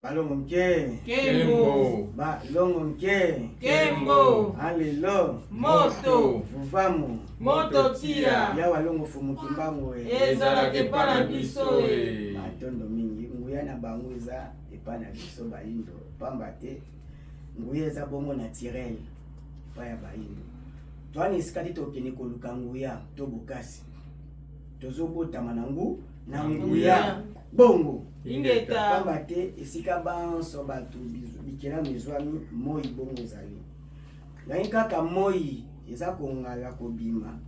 Balongo nke. Kembo. Balongo nke. Kembo. Alelo. Moto. Vuvamu. Moto tia. Ya walongo fumu kimbangu e. Ezalaka epa na biso e. Matondo mingi nguya na bango eza epa na biso bayindo pamba te nguya eza bongo naturel epa ya bayindo. Towana esika te tokende koluka nguya to bokasi. Tozobotama na ngu na nguya bongo Ingeta. Pamba te esika banso bato bikelamu ezwami, moi bongo ezali. Ngai kaka moi eza kongala kobima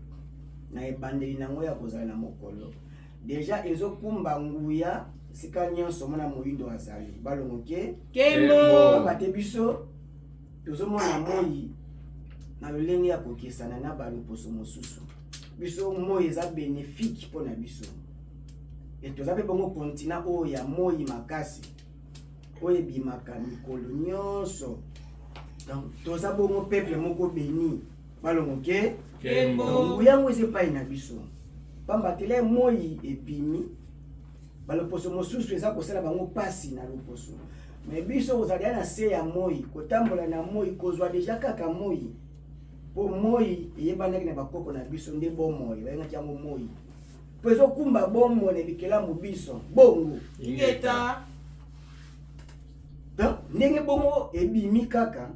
na ebandeli na yango ya kozala na mokolo, deja ezokumba nguya esika nyonso mwana moyindo azali. Balongo ke Kembo. Pamba te biso tozomona moi na lolenge ya kokesana na baloposo mosusu. Biso moi eza benefique mpo na biso. E toza mpe bongo continent oyo ya moi makasi oyo ebimaka mikolo nyonso. Donc toza bongo peuple moko beni balongo ke nguya yango eza epai na biso, pamba te le moi ebimi baloposo mosusu eza kosala bango mpasi na loposo, me biso kozala na se ya moi, kotambola na moi, kozwa deja kaka moi, mpo moi eyebanaki na bakoko na biso nde bomoi, bayengaki yango moi mpo ezokumba bomoi na bikelamu biso bongo. Ingeta. Donc ndenge bongo ebimi kaka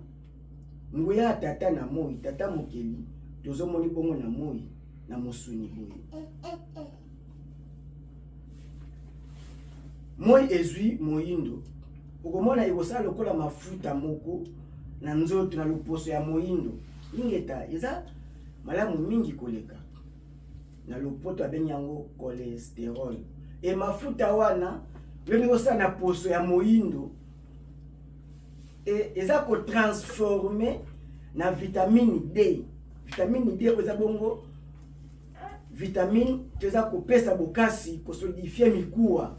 nguya ya tata na moi, tata mokeli, tozomoni bongo na moi na mosuni boye. Moi ezwi moyindo, okomona ekosala lokola mafuta moko na nzoto na loposo ya moyindo. Ingeta eza malamu mingi koleka. Na lopoto abengi yango cholesterol. E mafuta wana ndenge osala na poso ya moyindo e eza kotransforme na vitamine D. Vitamine D oyo eza bongo vitamine to eza kopesa bokasi, kosolidifie mikuwa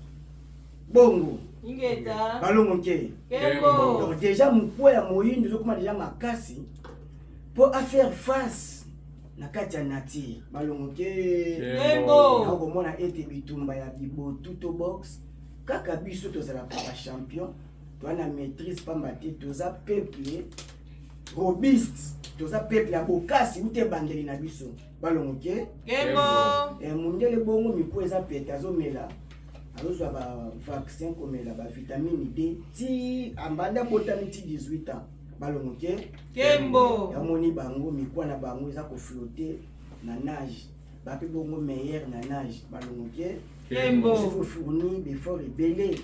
bongo. Ingeta. Balongo nke. Kembo. Donc déjà mokuwa ya moyindo ezokoma déjà makasi mpo a faire face na kati ya nature. Balongo ke. Kembo. Nakomona ete bitumba ya bibotu to box kaka biso tozalaka ba champion, toza na maîtrise pamba te toza peuple robuste, toza peuple ya bokasi uta ebandeli na biso. Balongo ke. Kembo. Mundele bongo mikuwa eza pete, azomela, azozwa ba vaccin, komela ba vitamine D ti ambanda botami ti 18 ans. Balongo ke. Kembo. Yamoni bango mikuwa na bango eza koflotte na nage, bape bongo meilleur na nage. Balongo ke. Kembo. Il faut fournir des efforts ebele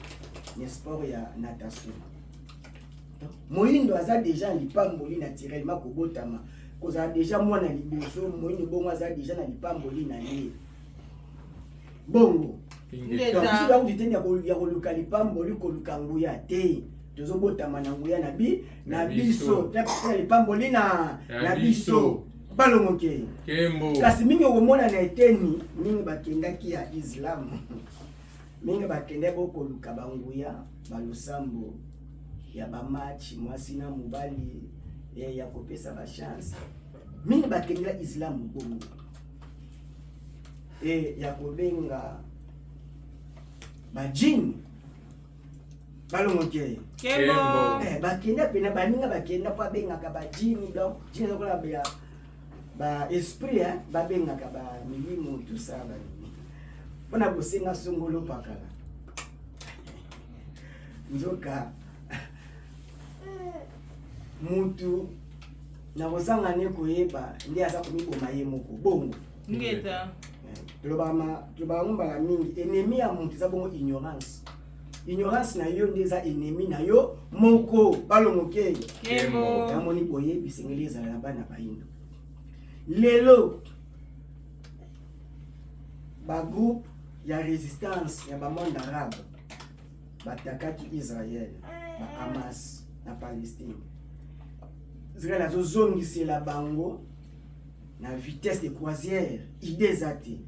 na sport ya natation. Moyindo aza déjà lipamboli naturellement kobotama, kozala déjà mwana liboso. Moyindo bongo aza déjà na lipamboli na ye bongo. Ingeta. Donc biso bakuti te ya koluka lipamboli, koluka nguya te, tozobotama na nguya na bi na biso na lipamboli na na biso. Balongo ke. Kembo. Kasi mingi okomona na eteni mingi bakendaki ya islam, mingi bakendaki bokoluka banguya balosambo ya bamatch mwasi na mobali ya kopesa bachance, mingi bakendela islam bongo e ya kobenga bajini. Balongo ke. Kembo. Bakenda pena baninga bakenda mpo abengaka bajini, donc jini lokola ya ba esprit, hein, babengaka ba milimo tout ça banini mpona kosenga songolo pakala. Nzoka mutu na kozanga ne koyeba nde aza komiboma ye moko bongo. Ingeta. Tolobaka yango mbala mingi, ennemi ya mutu eza bongo ignorance. Ignorance na yo nde eza ennemi na yo moko. Balongo ke. Kembo. Yamoni boye bisengeli ezala na bana bayindo. Lelo bagroupe ya résistance ya bamonde arabe batakaki Israel, ba Hamas na Palestine. Israel azozongisela bango na vitesse de croisière, idée eza te.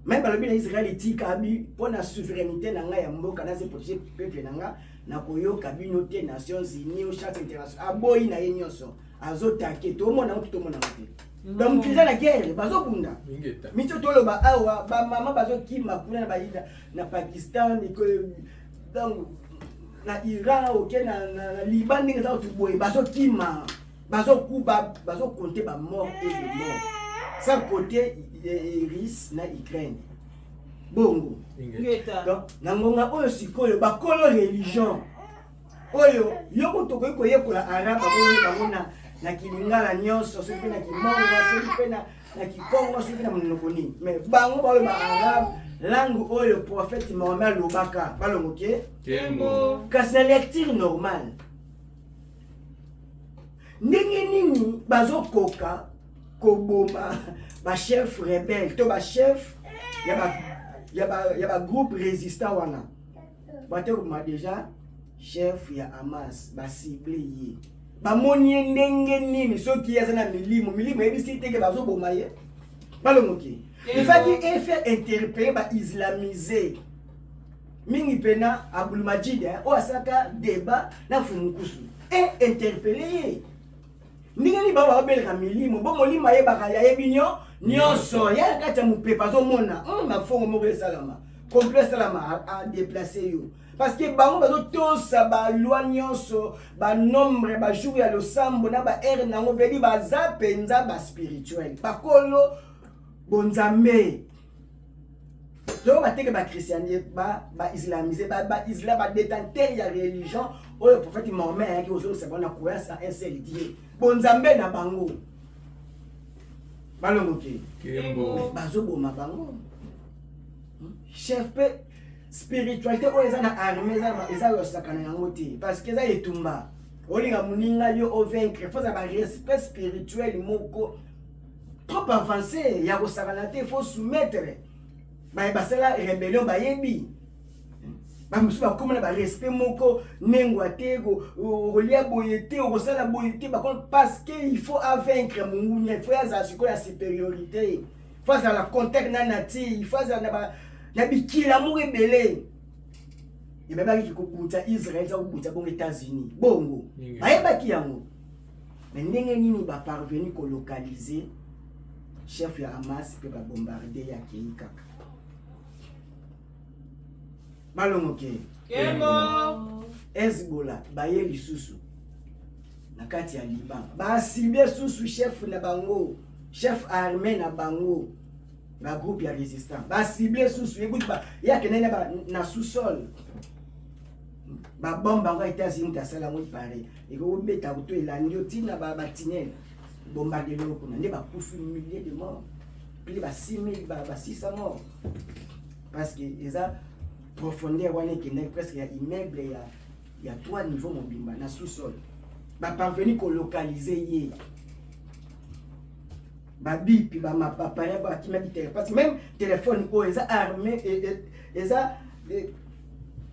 Même balobi na Israel etika abi mpo na souveraineté na ngai ya mboka, naze protéger peuple na nga, nakoyoka bino te. Nations Unies o charte internationale, aboyi na ye nyonso, azotake. Tomona yango, tomona yango te. Donc mokili eza na guerre, bazobunda. Ingeta. Mito toloba awa bamama bazokima kuna na bayina na Pakistan, donc na Iran, oke na Liban, ndenge eza kutu boye, bazokima, bazokuba, bazocompter bamort et de mort, sans côté Russe na Ukraine. Bongo. Ingeta. Donc na ngonga oyo sikoyo, bakolo religion oyo, yo kutu okoki koyekola arabe, akoyeba bango na kilingala nyonso, soki mpe na kimongo, soki mpe na kikongo, soki mpe na monoko nini, mais bango baloba arabe, langue oyo prophète Mahomet alobaka, balongoke. Kembo. Kasi na lecture normale, ndenge nini bazokoka koboma bachef rebelle to bachef ya bagroupe résistant wana? Bate koboma déjà chef ya Hamas, bacibler ye, bamoni ye ndenge nini? Soki ye aza na milimo, milimo eyebisi teke bazoboma ye, balongoki. Ifaki efaire interpeller baislamisé mingi mpena Abdulmajid oyo asalaka débat na Fumukusu e interpeller ye ndenge nini bango babeleka milimo. Bo molimo ayebaka, yayebi nyonso ya na kati ya mopepe, azomona mafongo moko esalama, complot esalama, adéplacer yo, parce que bango bazotosa baloi nyonso, banombre, bajour ya losambo na baheure nango. Vedi baza mpenza baspirituel, bakolo bonzambe. To bateke bachristiani, baislamisé, baislam, badétenteur ya religion oyo prophète Mahomet ayaki kozongisa bango na croyance en un seul Dieu, bonzambe na bango, balongoke. Kembo. Bazoboma bango chef mpe spiritualité oyo eza na armée, eza yosaka na yango te, parce que eza etumba. Olinga moninga yo ovaincre, faut eza barespect spirituel moko trop avancé ya kosakana te. Faut soumettre baye basala rébellion, bayebi bamosusu bakóma na barespect moko nengwa te, okolia boye te, okosala boye te, parce que il faut avaincre mongunia, il faut azala sikoyo ya supériorité, il faut azala contact na nature, il faut azala na bikila moko ebele. Ebebaki kobutisa Israel, eza kobutisa bongo États-Unis, bongo bayebaki yango. Mais ndenge nini baparvenir kolocaliser chef ya Hamas mpe babombarder ye, akei kaka? Balongoke. Kembo. Hezbollah baye lisusu na kati ya Liban, bacibler susu chef na bango, chef armé na bango, bagroupe ya résistant, bacibler susu ekuti ye akendaki na sous-sol, babombe yango ya États-Unis, moto asala yango ipare, ekobeta to elandi yo ntina batunnel, bombarde eloko kuna nde bakufi, milliers de morts, plus ba 6000, ba 600 morts, parce que eza profondeur wana ekendaki presque ya immeuble ya trois niveau mobimba na sous-sol. Baparvenir kolocaliser ye, babipi, baappareil bakimaki tele, parce que même téléphone oyo eza armé,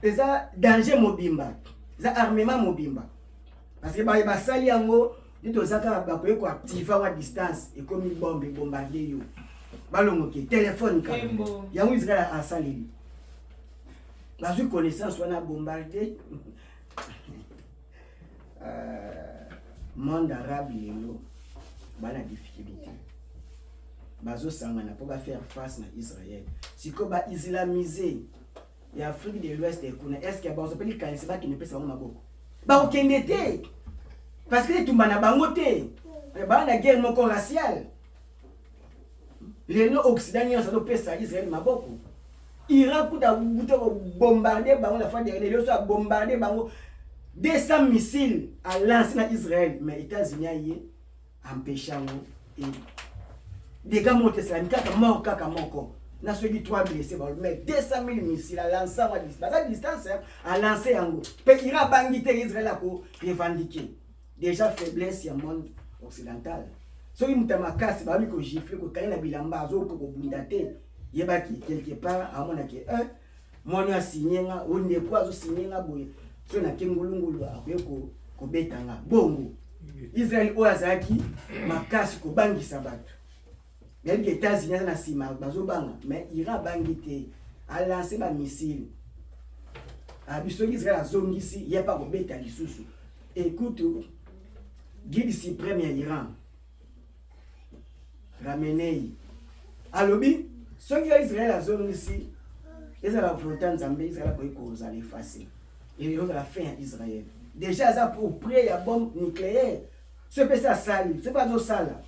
eza danger mobimba, eza armement mobimba, parce que baye basali yango nde toza kaka bakoki koactiver yango à distance, ekomi bombe, ebombarder yo, balongoke telefone kaka. Kembo. Yango Israel asaleli, bazwi connaissance wana, bombarde monde arabe. Lelo bana difficulté, bazosangana mpo bafaire face na Israel. Sikoyo baislamisé ya Afrique de l'Ouest kuna, est ce que bazwa mpe likanisi bakende pesa bango maboko? Bakokende te, parce que etumba na bango te, baa na guerre moko raciale. Lelo Occident nyonso azopesa Israel maboko. Iran kuta buta kobombarder bango la fois dernière, lelo so abombarder bango 200 missiles alancé na Israel, mais États-Unis aye empêche yango e dégâts moko te esalami, kaka mort kaka moko na soki 3 blessé. Mais 200 000 missiles alancé yango, baza distance, alancé yango mpe Iran abangi te, Israel ako revendiquer. Déjà faiblesse ya monde occidental, soki moto ya makasi babi kogifler, kokali na bilamba, azokoka kobunda te, yebaki quelque part amonaki un mwana asinye nga, oyo ndeko azosinye nga boye, soki nake ngulungulu akoki kobeta nga. Bongo Israel oyo azalaki makasi kobangisa bato, nayebi ke États-Unis aza na nsima, bazobanga, mais Iran abangi te, alance bamissile abi soki Israel azongisi ye mpe akobeta lisusu. Ekutu guide suprême ya Iran, Khamenei, alobi soki ya Israel azongisi, ezala volonté ya Nzambe, Israel akoki kozala efface. Ekozala fin ya Israël. Déjà aza pour près ya bombe nucléaire. Soki mpe asali, soki mpe azosala.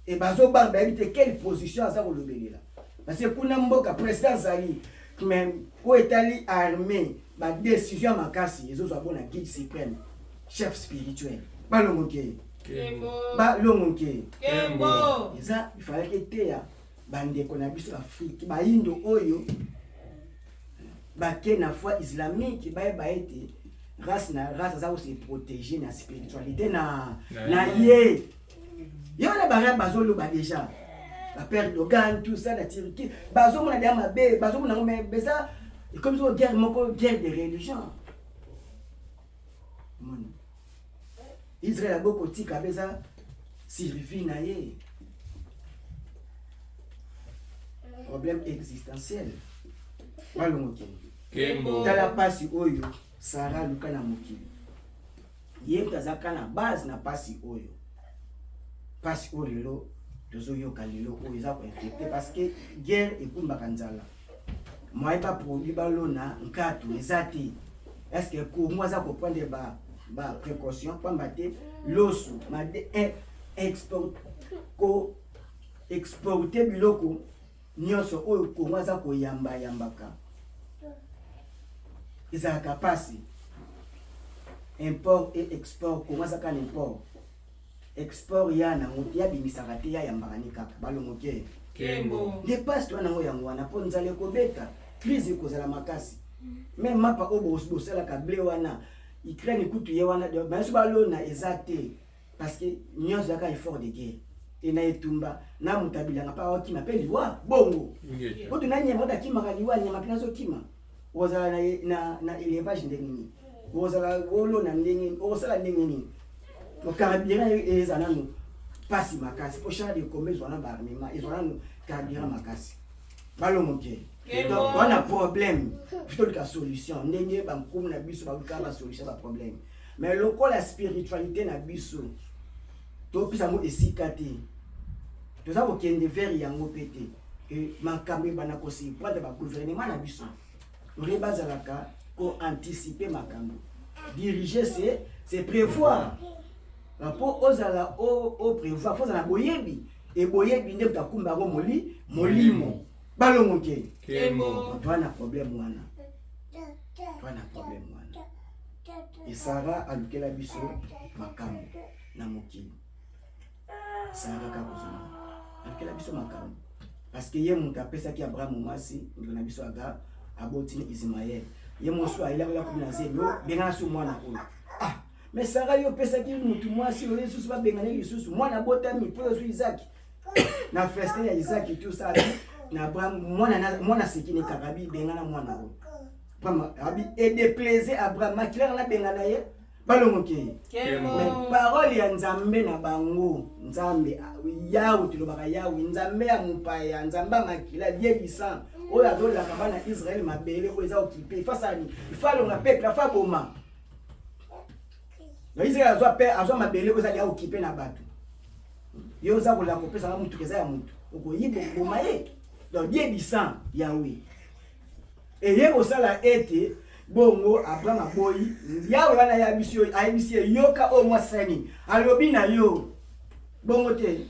Et bazobanga bayebi te quelle position aza kolobelela. Parce que kuna mboka président azali mais oyo etali armée ba décision ya makasi ezozwa bona guide suprême chef spirituel balongoke balongoke eza ifalaki eteya bandeko na biso afrike bayindo oyo bake na foi islamique bayeba ete race na race aza kose protéger na spiritualité na, na ye ye wana bara bazoloba déjà bapère dogan tout ça na turquie bazomona deya mabe bazomona yango mais beza ekomi soko guerre moko guerre de religion moni israel abokotika beza survie na ye problème existentiel balongo kende tala mpasi oyo sara aluka na mokili ye moto azalaka na base na mpasi oyo mpasi oyo lelo tozoyoka lelo oyo eza koinfecte parce que guerre ekumbaka nzala moyen baproduit balona nkatu eza te est ce que congo aza koprendre ba, ba précaution pamba te loso made eh, export ko exporte biloko nyonso oyo Congo aza koyamba yambaka ezalaka mpasi import et export Congo azaka na import export ya nango te yabimisaka te yayambaka ni kaka balongoke nde mpasi toya nango yango wana mpo nzala ekobeta crise ekozala makasi me mapa oyo bosalaka ble wana Ukraine kutu ye wana bayesu balona eza te parce que nyonso ezalaka effort de guerre e na etumba na moto ya bilanga mpe akokima mpe liwa bongo kutu na nyama oto akimaka liwa nyama mpe nazokima okozala na, na, na élevage ndenge nini okozala olona ndenge nini okosala ndenge nini carburant eza nanu mpasi makasi mpo char de combat ezwa na baarmement ezwa nanu carburant makasi balongoke donc wana problème toluka solution ndenge bankumu na biso baluka basolution baproblème Mais lokola spiritualité na biso topesa yango esika te, toza kokende vers yango mpe te, e makambo ebanda kosurprendre ba gouvernement na biso olie bazalaka ko anticiper makambo. Diriger c'est c'est prévoir. Mpo ozala o, o prévoir, fo ozala na boyebi, e boyebi nde moto akumba yango moli molimo balongo ke moto wana problème wana wana problème wana E Sara alukela biso makambo na mokili. Sara kaka kozonga alukela biso makambo parce que ye moto apesaki Abraham mwasi ndeko na biso Agar aboti ni Ismaël. Ye mosu ayelaki komi na zemi bengana su mwana oyo. Ah, mais Sara yo opesaki motu mwasi oyo lisusu babengana lisusu mwana abotami mpo yo Isaac na festin ya Isaac tout ça na Abraham mwana mwana sekini kaka bi bengana mwana oyo. Abraham abi et déplaisait Abraham makila na benga na ye balongoke ye mais parole ya nzambe na bango nzambe yawe tolobaka yawe nzambe ya mopaya nzambe ya makila liebisa oyo azolaka bana israele mabele oyo eza okipe ifasani ifalonga peuple afa boma na israele azwa pe azwa mabele oyo ezali okipe na bato yo oza kolaka kopesaka motuka eza ya motu okoyiba okoboma ye donc liebisa yawe Eye kosala ete bongo Abraham aboyi Yawe wana ayebisi yo, ayebisi ye yoka oyo mwasi asali nini, alobi na yo bongo te.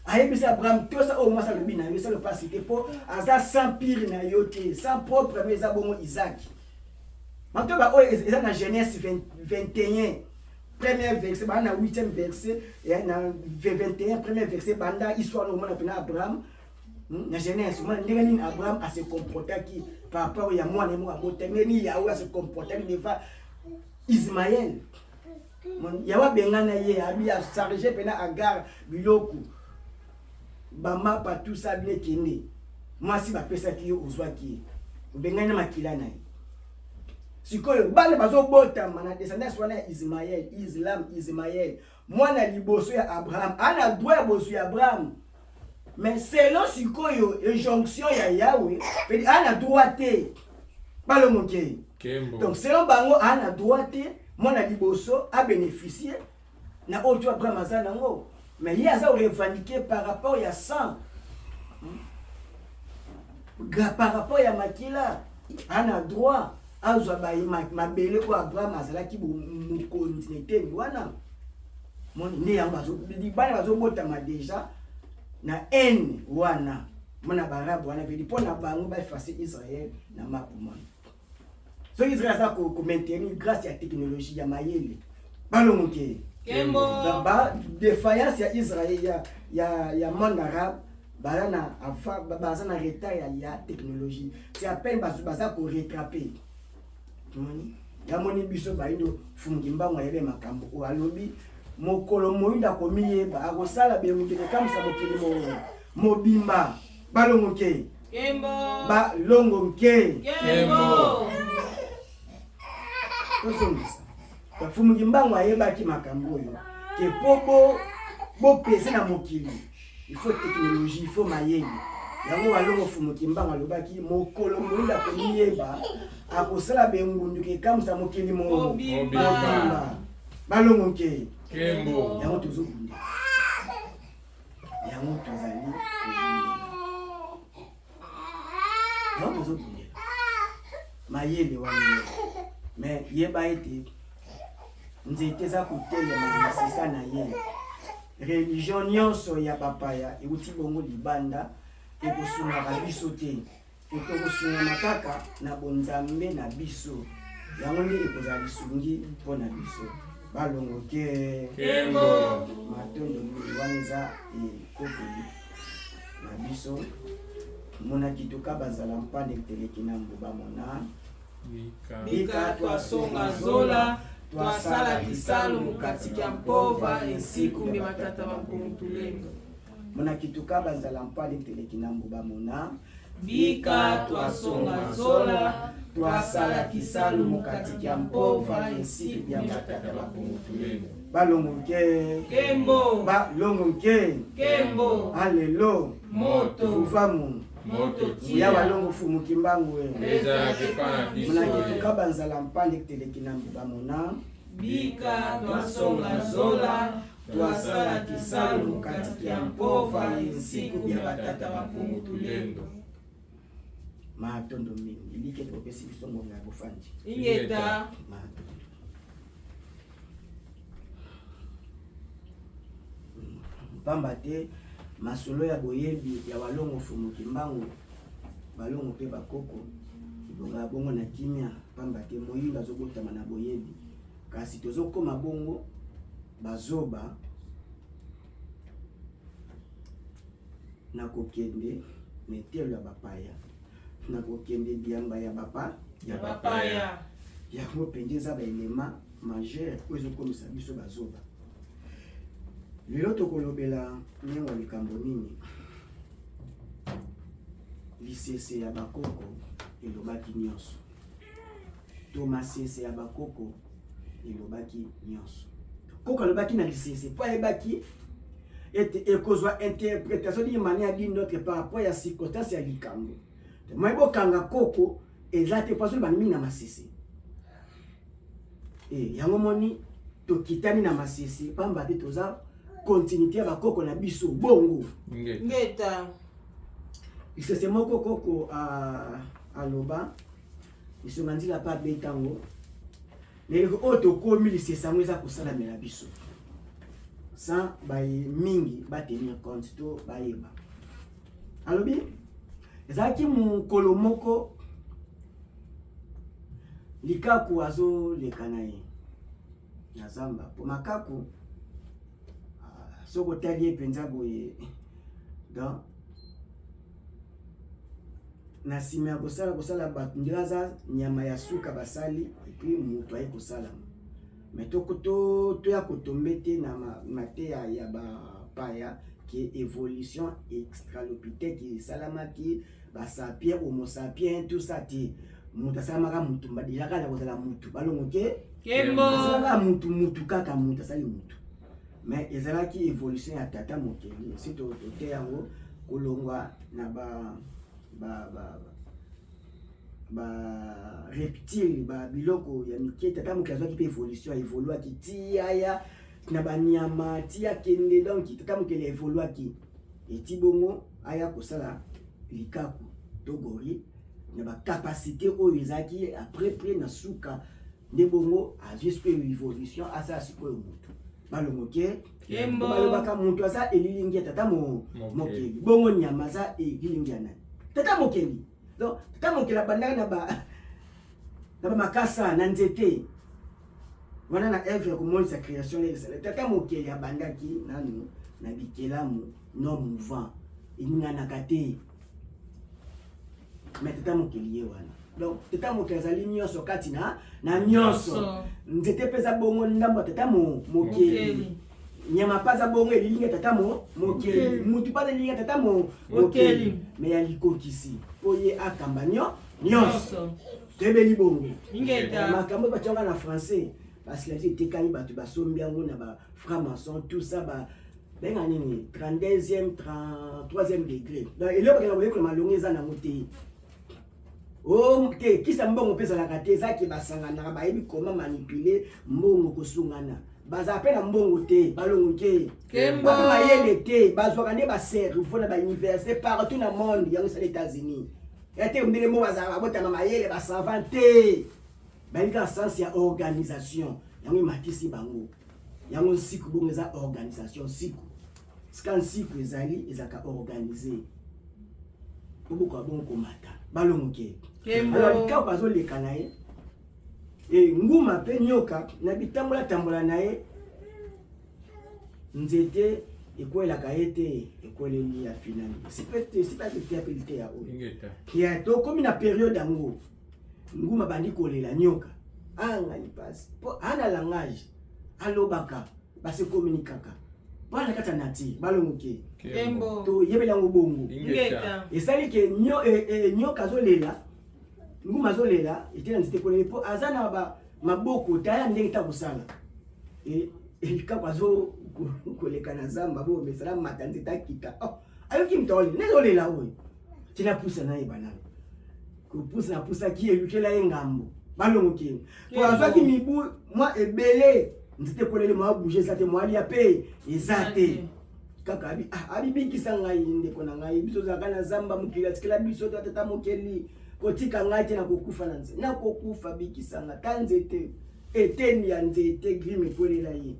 Ayebisi Abraham tosa oyo mwasi alobi na yo, esala mpasi te mpo aza sans pire na yo te, sans propre mais eza bongo Isaac. Bato ba oyo eza na Genèse 21 premier verset banda na 8e verset na 21 premier verset banda histoire omona mpena Abraham Na Genèse, omona ndenge nini Abraham a se comportaki par rapport ya mwana ye moko abota, ndenge nini Yahweh a se comportaki devant Ismaël. Yahweh abengana ye, abi a charge pena Agar biloko bamapa tout ça bino ekende mwasi bapesaki yo ozwaki ye obengani na makila na ye sikoyo bana bazobotama na descendance wana ya Ismaël Islam Ismaël mwana liboso ya Abraham ana droit ya bozwi ya Abraham Mais selon sikoyo injonction ya Yahweh, pedi ana droit te. Balo moke. Donc selon bango ana droit te mwana liboso a bénéficier na oyo to Abraham aza nango. Mais ye aza revendiquer par rapport ya sang. Hmm? Par rapport ya makila ana droit. Azwa mabele oyo Abraham azalaki mokonzi na eteni wana. Moni nde yango bana bazobotama deja na haine wana mona baarabe wana vedi mpo na bango baefase Israel na mapu mona. Soki Israel aza komaintenir grâce ya technologie ya mayele balongoke ba défaillance ya Israel ya monde arabe baza na baza na retard ya technologie. C'est à peine baza ko rattraper. Yamoni biso bayindo fungi mbango ayebe makambo oyo alobi mokolo moyindo akomiyeba akosala bemokili ekamwisa mokili mobimba balongoke balongo nke. Tozongisa Mfumu Kimbangu ayebaki makambo oyo ke po bopese na mokili il faut technologie, il faut mayele. Yango balongo Mfumu Kimbangu alobaki mokolo moyindo akomiyeba akosala bengundu ekamwisa mokili mobimba balongo nke. Yango tozobundela, yango tozali kobundela, yango tozobundela mayele wana. Mais yeba ete nzete eza kotelema na misisa na ye. Religion nyonso ya bapaya euti bongo libanda ekosungaka biso te, ekokosungama kaka na bonzambe na biso. Yango nde ekozala lisungi mpo na biso. Balongo ke matondo mingi. Wana eza ekokeli na biso monaki toka bazala mpande teleki na mbuba mona. Bika twasonga zola twasala kisalu mukati kya mpova ensiku mbe batata ba mpungu tulendo. Monaki toka bazala mpande teleki na mbuba mona. Bika twasonga zola twasala kisalu mukati kya mpova ensiku mbe batata ba mpungu tulendo. Balongo nke. Kembo. Balongo nke. Kembo. Alelo. Moto. Vuvamu. Moto. Ya balongo Fumu Kimbangu ezalaka epa na biso. Monaki toka banzala mpande teleki na mbuba mona. Bika twasonga zola twasala kisalu mukati kya mpova ensiku bya batata ba mpungu tulendo. Matondo mingi like topesi biso ngonga ya bofandi. Ingeta. Matondo pamba te masolo ya boyebi ya walongo Fumu Kimbangu, balongo mpe bakoko ebongaka bongo na kimia, pamba te moyindo azobotama na boyebi, kasi tozokoma bongo bazoba na kokende na etelo ya bapaya, na kokende biamba ya bapa ya bapaya. Yango mpenza eza baelema majeur oyo ezokomisa biso bazoba. Lelo tokolobela ndenge ya likambo nini lisese ya bakoko elobaki nyonso, to masese ya bakoko elobaki nyonso. Koko alobaki na lisese mpo ayebaki ete ekozwa interprétation d'une manière d'une autre par rapport ya circonstance ya likambo. Mai bokanga koko eza te mpo azoloba mingi na masese. Yango moni tokitani na masese pamba te toza continuité ya bakoko na biso bongo. Ngeta. Lisese moko koko aloba lisonga nzila mpe abeta yango na eleko oyo tokomi. Lisese yango eza kosalamela biso sans baye mingi batenir compte to bayeba. Alobi ezalaki mokolo moko likaku azoleka na ye na zamba, po makaku soki otali ye mpenza boye, donc na nsima ya kosala bato ndenge aza nyama ya suka basali, et puis moto aye kosalama. Mais toya kotombe te na mateya ya bapaya ke évolution australopithèque esalamaki, basapien, homo sapien, tout ça te. Moto asalamaka mutu déjà kaka na kozala mutu. Balongo ke. Asalaka mutu, mutu kaka mutu asali mutu, mais ezalaki évolution ya tata mokeli. Si tote yango kolongwa na ba reptile, ba biloko ya mike, tata mokeli azwaki mpe évolution, aévoluaki ti aya na banyama, ti akende. Donc tata mokeli aévoluaki eti bongo aya kosala likaku to gorille. Na ba capacité oyo ezalaki après près na suka nde bongo azwi sikoyo evolution asala sikoyo motu balongo ke balobaka moto aza elilingi ya tata mokeli bongo nyama aza elilingi ya nani tata mokeli donc tata mokeli abandaka na ba na bamakasa na nzete wana na œuvre ya komonisa création ndenge esala tata mokeli abandaki nanu na bikelamu non mouvant eninganaka te mais tata mokeli ye wana donc tata mokeli azali nyonso kati na na nyonso nzete mpe eza bongo ndambo ya tata mokeli nyama mpe aza bongo elilingi ya tata mokeli mutu mpe aza elilingi ya tata mokeli me ya likokisi mpo ye akamba nyonso toyebeli bongo makambo batianga na français basilasi etekami bato basombi yango na ba franc maçon tout ça ba benga nini 32e 33e degré donc eloko bakenda koyekola malongi eza nango te o oh, te kisa mbongo mpe ezalaka te eza ke basanganaka bayebi koma manipuler mbongo kosungana bazala mpe na mbongo te balongo te bape mayele te bazwaka nde bacerveau na bauniversité partout na monde yango esala états-unis ya te ndenge moko bazalaka babotama mayele basavant te bayebi kaka sens ya organisation yango ematisi bango yango nsiku bongo eza organisation nsiku sika nsiku ezali ezalaka organise po bokoka bongo komata balongoke alors likaku azoleka na ye e nguma mpe nyoka na bitambola tambola na ye nzete ekwelaka ye te ekweleli ya finali sipete mpe liteya oyo ya tokomi na periode yango nguma bandi kolela nyoka anga ah, lipasi mpo ana langage alobaka base communikaka mpo na kati ya nature balongoke toyebeli yango bongo esali ke e, e, nyoka azolela nguma azolela etela nzete ekoleli mpo aza na ba maboko taya ndenge ta kosala e, likaku azo koleka na zamba bomesana mata nzete akita oh, ayoki moto aolela nde azolela oyo tina pusa nayeba nano kopusa napusaki elukela ye ngambo balongoki ye mpo azwaki mibu mwa ebele nzete ekoleli mwa bouge eza te mwa alia mpe eza te kaka abi ah, abibikisa ngai ndeko na ngai biso ozalaka na zamba mokili atikela biso to tata mokeli kotika ngai te nakokufa na nzete nakokufa bikisa ngai ta nzete eteni ya nzete grime ekwelela ye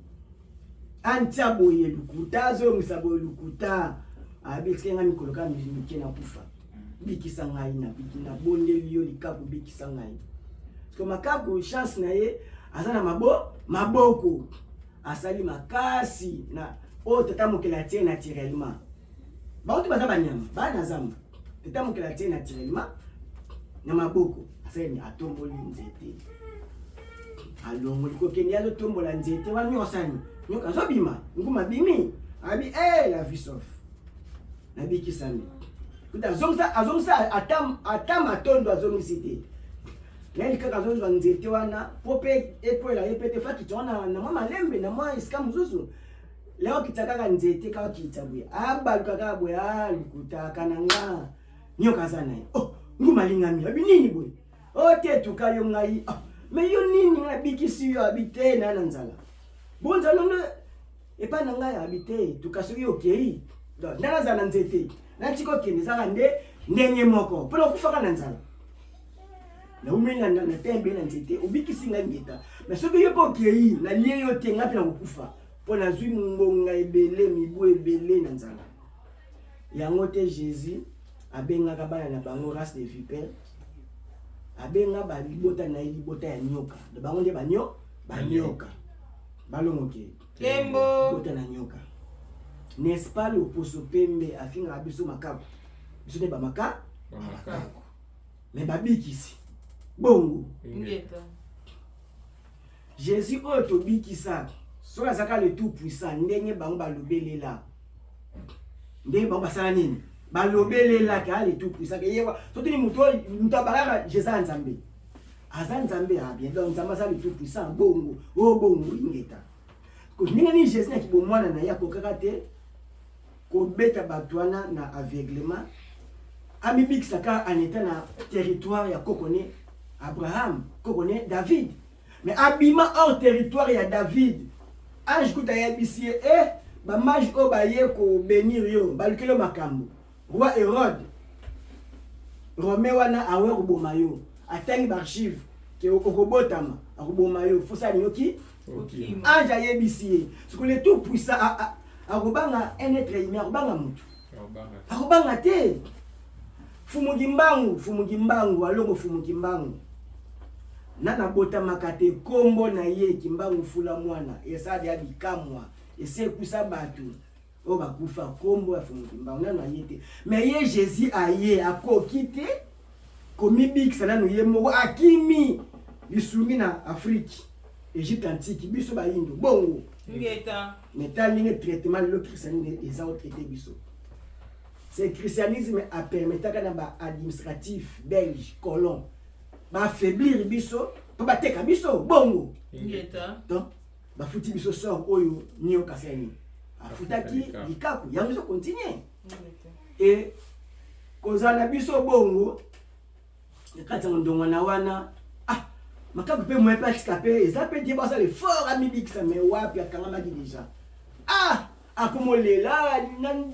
antia boye lukuta azongisa boye lukuta abetike ngai mikolo kaka mike nakufa bikisa ngai nabiki nabondeli yo likaku bikisa ngai parceke makaku chance na ye aza na mabo maboko asali makasi na oyo tata mokeli atie naturellement bauti baza banyama baa na zamba tata mokeli atie naturellement na maboko asali atomboli nzete alongoli kokende azotombola nzete wana nyoka asali nyoka azobima nguma abimi abi e la vie sauve nabikisami kuta azongisa azongisa ata ata matondo azongisi te nayeli kaka azozwa nzete wana mpo mpe ekwela ye mpe te fakita wana na mwa malembe na mwa esika mosusu leo kita kaka nzete kaka kita boye abaluka kaka boye alukutaka na nga nyoka aza na ye oh nguma alingami abi nini boye o oh, te etuka yo ngai oh, me yo nini ngai nabikisi yo abi te na na nzala bo nzala nde epai na ngai abi te tuka soki okei donc nde nazala na nzete natika okende ezaka nde ndenge moko mpo nakufaka na nzala naumeli na na tembe na nzete obikisi ngai ngeta me soki yo mpe okei nalie yo te ngai mpe nakokufa mpo nazwi ngonga ebele mibu ebele na nzala yango te jésus abengaka bana na bango race de vipère abenga balibota na ye libota ya nyoka bango nde banyo banyoka balongoke kembo libota na nyoka n'est-ce pas loposo pembe afingaka biso makaku biso nde bamaka bamakaku me babikisi bongo jésus oyo tobikisa soki azalaka le tout puissant ndenge bango balobelela ndenge bango basala nini balobelelaka ah, le tout puissant ke yewa sotuni moto moto abalaka jesus ya nzambe aza nzambe ah bien donc nzambe aza le tout puissant bongo o oh, bongo ingeta ndenge nini jesus na kibomwana na ye akokaka te kobeta bato wana na aveuglement amibikisaka en état na territoire ya koko ne abraham koko ne david Mais abima hors territoire ya David. Ange kuta ayebisi ye eh ba mage oyo baye ko benir yo balukeli yo makambo. Roi Herode. Romain wana awe koboma yo, atangi ba archive ke okobotama, akoboma yo, faut sala yoki ange ayebisi ye. Siko le tout puissant akobanga un être humain, akobanga mutu, akobanga te. Fumu Kimbangu, Fumu Kimbangu, alongo Fumu Kimbangu nana abotamaka te, kombo na ye Kimbangu fula mwana esala ya bikamwa, esekusa bato oyo bakufa, kombo ya Fumu Kimbangu nanu aye te, mais ye Jésus aye, akoki te komibikisa nanu ye moko, akimi lisungi na Afrique, Egypte antique, biso bayindo bongo mais tala ndenge traitement lelo christianisme eza otraite biso. C'est christianisme apermetaka na ba administratif belge colon ba affaiblir biso mpo bateka biso bongo. Donc bafuti biso sort oyo nioka asali nini, afutaki likaku, yango ezo continue e kozala na biso bongo na kati ya mondongwana wana. Ah, makaku mpe moye mpe atika mpe eza mpe die basala effort amibikisa, mais wapi, akangamaki déjà. Ah, akomolela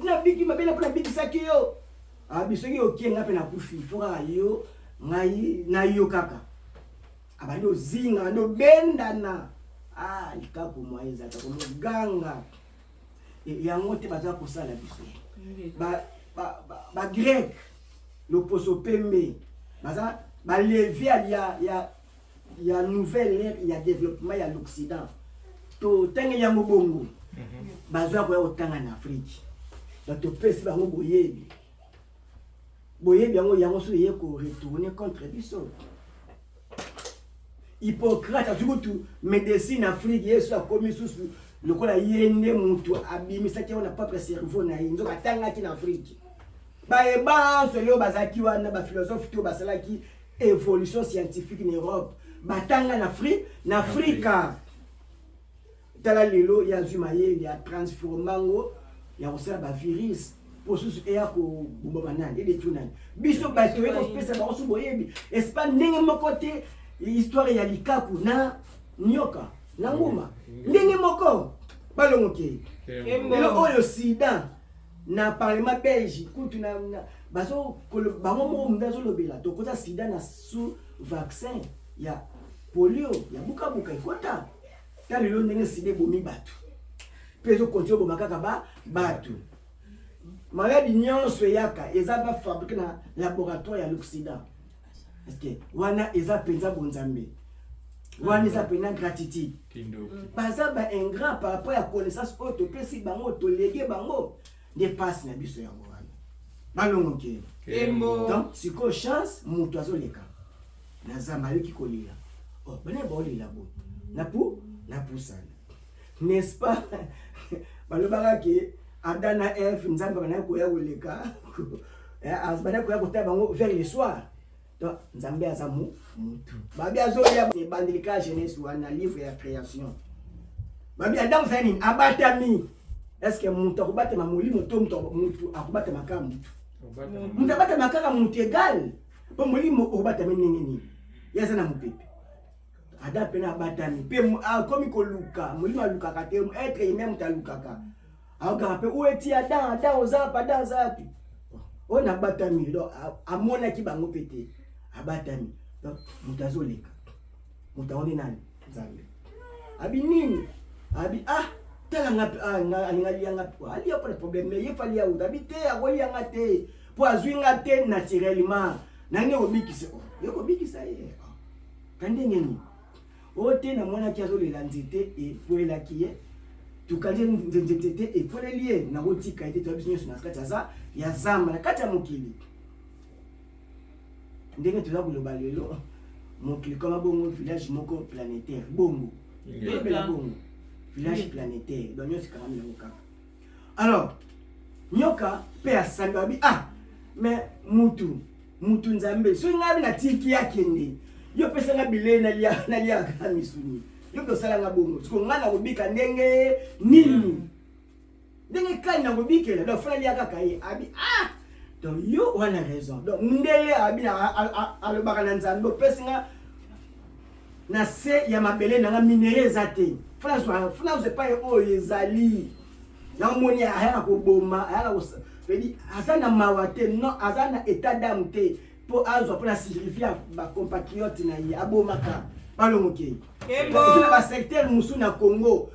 nabiki mabe na mpo nabikisaki yo. Abi soki okie nga mpe nakufi, fo kaka yo ngai na yo kaka. Abandi ozinga, abandi obendana. Ah, likaku mwa ezalaka komoganga yango te, baza kosala biso bagrec loposo pembe, baza balevier ya nouvelle ère ya développement ya l'Occident. Totangeli yango bongo, bazwa koya kotanga na Afrique, donc topesi bango boyebi. Boyebi yango, yango so eye koretourne contre biso. Hippocrate azwi kutu médecine Afrique, ye so akomi susu lokola ye nde mutu abimisaki yango na propre cerveau na ye, nzoka atangaki na Afrique. Bayebanso lelo bazalaki wana, baphilosophe to basalaki évolution scientifique na Europe, batanga na Afrique, na Afrika. Tala lelo ye azwi mayele ya transforme yango ya kosala bavirus mpo susu eya koboma nani, edetruire nani, biso bato oye kopesa bango su boyebi espa ndenge moko te. Histoire ya likaku na nyoka na nguma ndenge moko, balongoke lelo oyo sida na parlement belge kutu na bazo bango moko mundu azolobela tokota sida na sous vaccin ya polio ya bukabuka ekota. Ta lelo ndenge sida ebomi bato mpe ezokontinue oboma kaka ba bato. Maladi nyonso eyaka eza bafabrike na laboratoire ya l'Occident. Est-ce wana eza mpenza bonzambe? Wana eza mpenza gratitude? Baza ba ingrat par rapport ya connaissance oyo topesi bango, tolege bango nde mpasi na biso yango wana, balongoke. Donc sikoyo chance, moto azoleka na zamba ayoki kolela. Oh, bana baolela boye napu napusana, n'est-ce pas? Balobaka ke Adam na Eve, Nzambe bandaki koya koleka, bandaki koya kotala bango vers le soir. Donc Nzambe aza mu mutu, babi azoya ebandeli ka Genèse wana, livre ya création, babi Adam osala nini? Abatami. Est ce que moto akobatama molimo to mutu akobatama kaka mutu? Moto abatama kaka mutu égal, mpo molimo okobatami ndenge nini? Ye aza na mopepe. Adam mpe na abatami mpe akomi koluka molimo, alukaka te, être humain moto alukaka, akokaka mpe oyo eti Adam, Adam oza pa, Adam aza wapi? Oyo nabatami. Donc amonaki bango mpe te, abatami. Donc moto azoleka, moto yango nde nani? Nzambe. Abi nini? Abi ah, tala nga, alinga alianga, alia mpona problème, mais ye fa alia uta. Abi te, akolianga te mpo azwi nga te naturellement, nani okobikisa yo? Kobikisa ye ka ndenge nini? Oyo te, namonaki azolela, nzete ekwelaki ye, tukandi nzete ekweleli ye, nakotika ye te. Toya biso nyonso na kati aza ya zamba, na kati ya mokili. Ndenge toza koloba lelo, mokili koma bongo village moko planétaire bongo, tolobela bongo village planétaire, donc nyonso ekangami yango kaka. Alors nyoka mpe asambi, abi ah, mais mutu mutu Nzambe, soki ngai natiki akende, yo pesanga bilei naliaka misuni, yo mpe osalanga bongo, siko ngai nakobika ndenge nini? Ndenge kani nakobikela? Donc fana lia kaka ye. Abi ah, donc yo wana raison. Donc mundele abi alobaka na Nzambe, opesi nga na se ya mabele nanga minerai eza te, fana zwa epai oyo ezali. Namoni ayaka koboma, ayaka pedi, aza na mawa te, non, aza na état d'âme te. mpo azwa mpo na survie ya bacompatriote na ye abomaka balongoke eza na basecteur mosusu na Congo,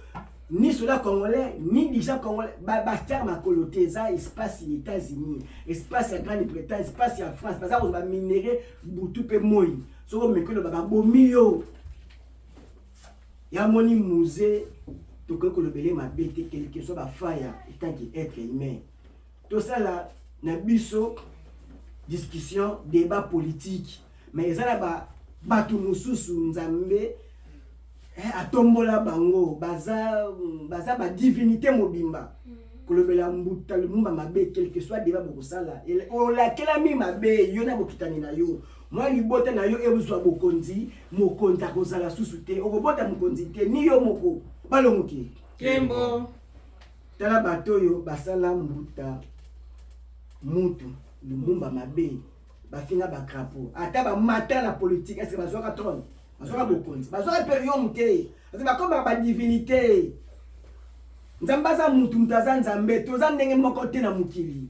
ni soldat congolais ni dirigeant congolais batiaka makolo te. Eza espace ya États-Unis, espace ya Grande Bretagne, espace ya France. Baza kozwa baminerais butu mpe moi. Soki omeki oloba, babomi yo. Yamoni Mzee, tokoki kolobele mabe te, quelque soit bafaya. Etant que être humain, tosala na biso discussion, débat politique, mais eza na bato mosusu Nzambe atombola bango, baza badivinité mobimba. Kolobela mbuta Lumumba mabe, quelque soit débat bokosala, olakelami mabe yo na bokitani na yo. Mwa libota na yo ezwa bokonzi, mokonzi akozala susu te, okobota mokonzi te, ni yo moko. Balongoki. Kembo. Tala bato oyo basala mbuta mutu Lumumba mabe, bafinga bacrapauds, ata bamata na politique, est-ce bazwaka trône, bazwaka bokonzi, bazwaka imperium te? Parce bakomaka badivinité. Nzambe aza mutu, mutu aza Nzambe, toza ndenge moko te na mokili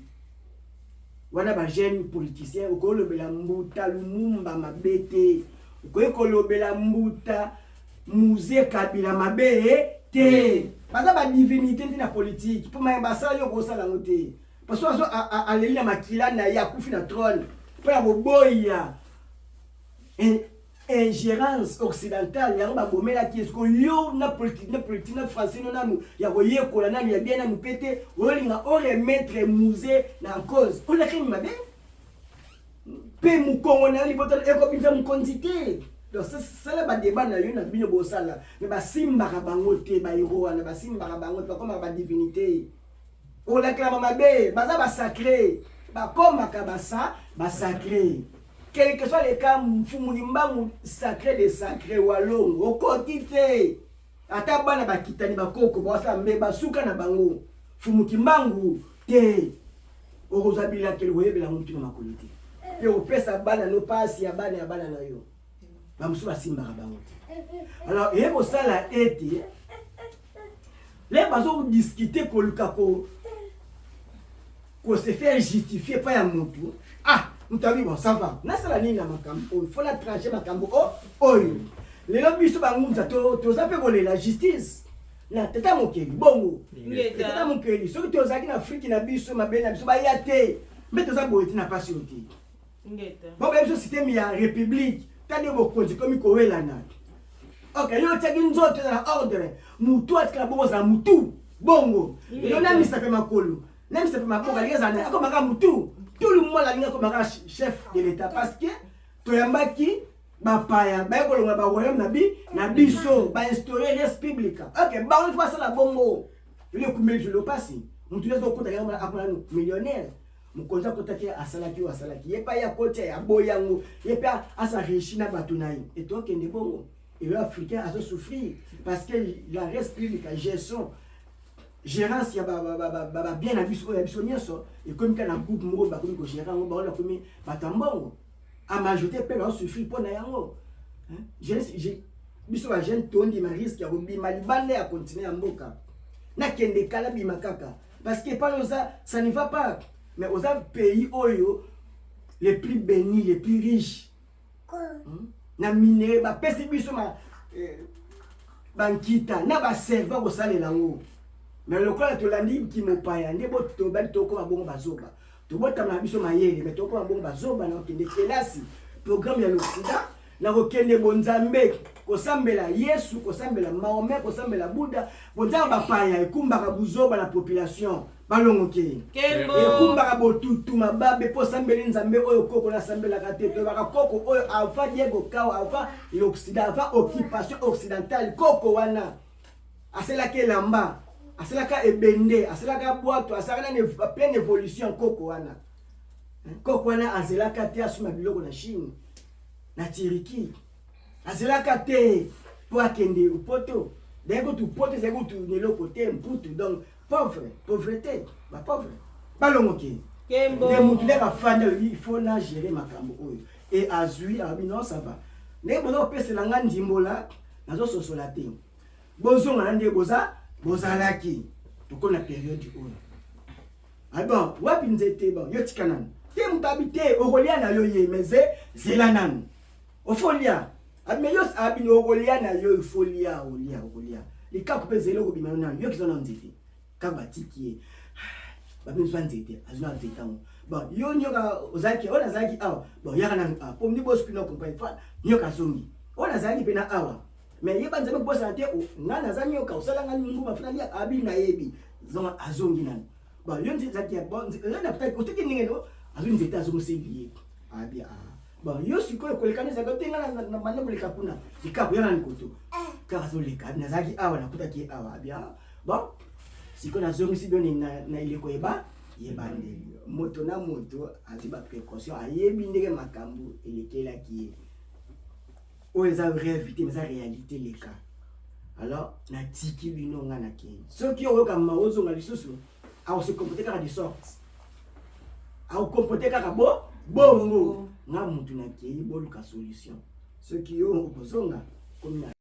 wana. Bajeune politicien, okoki kolobela mbuta Lumumba mabe te, okoki kolobela mbuta Mzee Kabila mabe te. Baza badivinité te na politique. Mpo maye basala, yo okosala yango te, parce que azo aleli na makila na ye, akufi na trône mpo ya koboya ingérence occidentale. Yango babomelaki. Esko yo na politique, na politique na français no nanu ya koyekola nanu ya bien nanu mpe te, oyolinga oremettre Mzee na cause, olakeli mabe mpe mokongo na yo, libota ekobimisa mokonzi te. Donc sala badébat na yo na bino bosala, mais basimbaka bango te. Bahéros wana basimbaka bango te, bakomaka badivinité. Olakelama mabe, baza basacré, bakomaka basa basacré. Quel que soit le cas, Mfumu Kimbangu, sacré de sacré, walongo okoki te. Ata bana bakitani bakoko basala mbe basuka na bango, Mfumu Kimbangu te. Okozwa bilakeli, koyebela yango mutu na makolo te, mpe opesa bana no pasi ya bana ya bana na yo. Bamosusu basimbaka bango te. Alors eye kosala ete le bazodiscuter, koluka ko se faire justifier epai ya motu. Ah, moto abi: "Bon, ça va, nasala nini na makambo oyo? Faut na trancher makambo oyo." Lelo biso bangunza toza mpe kolela justice na tata mokeli. Bongo tata mokeli, soki tozalaki na Afriki na biso, mabele na biso, baya te mpe toza boye te na pasi oyo te. Bobe biso système ya république, tadi bokonzi komi kowelana. Ok, yo otiaki nzoto eza na ordre, mutu atikala bongo, ozala mutu bongo. Lelo namisaka makolo, namisaka maboko, alingi azala, akomaka mutu. Tout le monde alingi akomaka chef de l'État, parce que toyambaki bapaya, baye kolonga baroyaume na biso, bainstaurer res publica. Ok, bango ifo basala bongo. Lelo ekumeli biso lopasi. Mutu nyonso okotaki, akoma nanu millionnaire. Mokonzi akotaki, asalaki oyo asalaki ye, mpe ye akoti, aboyi yango, ye mpe asa réussi na bato na ye. Etokende bongo. Elo africain azosouffrir parce que la res publica, gestion, gérance ya babien na biso oyo ya biso nyonso, ekomi kaka na groupe moko bakomi kogérer yango. Bango bakomi bato ya mbongo a majorité, mpe bazosouffrir mpo na yango. Biso bajeune tondima risque ya kobima libanda ya continent ya mboka, nakende kala, bima kaka, parce que epai oza, ça ne va pas. Mais oza pays oyo les plus bénis, les plus riches, Na minerais bapesi biso, bankita na baserva kosalela yango. Mais lokola tolandi kimopaya nde tobali, tokoma bongo bazoba. Tobotama na biso mayele, mais tokoma bongo bazoba na kokende kelasi, programme ya l'Occident, na kokende bonzambe, kosambela Yesu, kosambela Mahomet, kosambela Buda. Bonzambe bapaya ekumbaka buzoba na population. Balongoke, ekumbaka botutu mababe, mpo osambeli nzambe oyo koko nasambelaka te. Toyebaka koko oyo avant Diego Cao, avant l'Occident, avant occupation occidentale. Koko wana asalaki elamba, asalaka ebende, asalaka bwato, asalaka nani, pleine évolution. Koko wana, koko wana azelaka te asomba biloko na Chine, na Turquie, azelaka te mpo akende poto. Daye kutu poto ezali kutu na eloko te, mputu. Donc pauvre, pauvreté, bapauvre. Balongoki nde mutu ndenge afandi, alobi: "Il faut na gérer makambo oyo." E azwi, alobi: "Non, ça va, ndenge boza kopesela nga ndimbola, nazososola te. Bozonga na nde boza bozalaki." Tokomi na période oyo. Ah bon, wapi nzete? Bon, yo tika nanu. Te moto abi te okolia na yo ye mais ze zela nanu. Ofolia. Abi mais yo abi okolia na yo ifolia olia okolia. Likaku pe zela okobima yo nanu. Yo kizo na nzete. Kaka batiki ye. Babi zwa nzete, azwi na nzete yango. Bon, yo nyoka ozalaki, oyo nazalaki awa. Bon, yaka nanu awa. Po mni boss pino comprendre. Fa nyoka azongi. Oyo nazalaki pe na awa. Mais yeba Nzambe kobosana te, nga naza nyoka, osala nga nguma fina lia abi nayebi. Zonga azongi nanu. Bon, yo nzete ezalaki ya bon, nzete na kutaki, otiki ndenge no, azwi nzete azongiseli ye. Abi ah. Bon, yo sikoyo koleka nde ezalaki te nga na banda koleka kuna. Likaku yaka na likoto. Kaka azoleka, abi nazalaki awa nakutaki ye awa. Abi ah. Bon, sikoyo nazongisi bino na eleko yeba yebandeli. Moto na moto azwi ba précaution, ayebi ndenge makambo elekelaki ye. Oyo eza rêve te, mais eza réalité leka. Alors, natiki bino nga nakei. Soki oyoka mawa ozonga lisusu, akose comporter kaka de sorte. Akokomporte kaka bo bongo. Nga mutu nakei boluka solution. Soki yo okozonga, komi na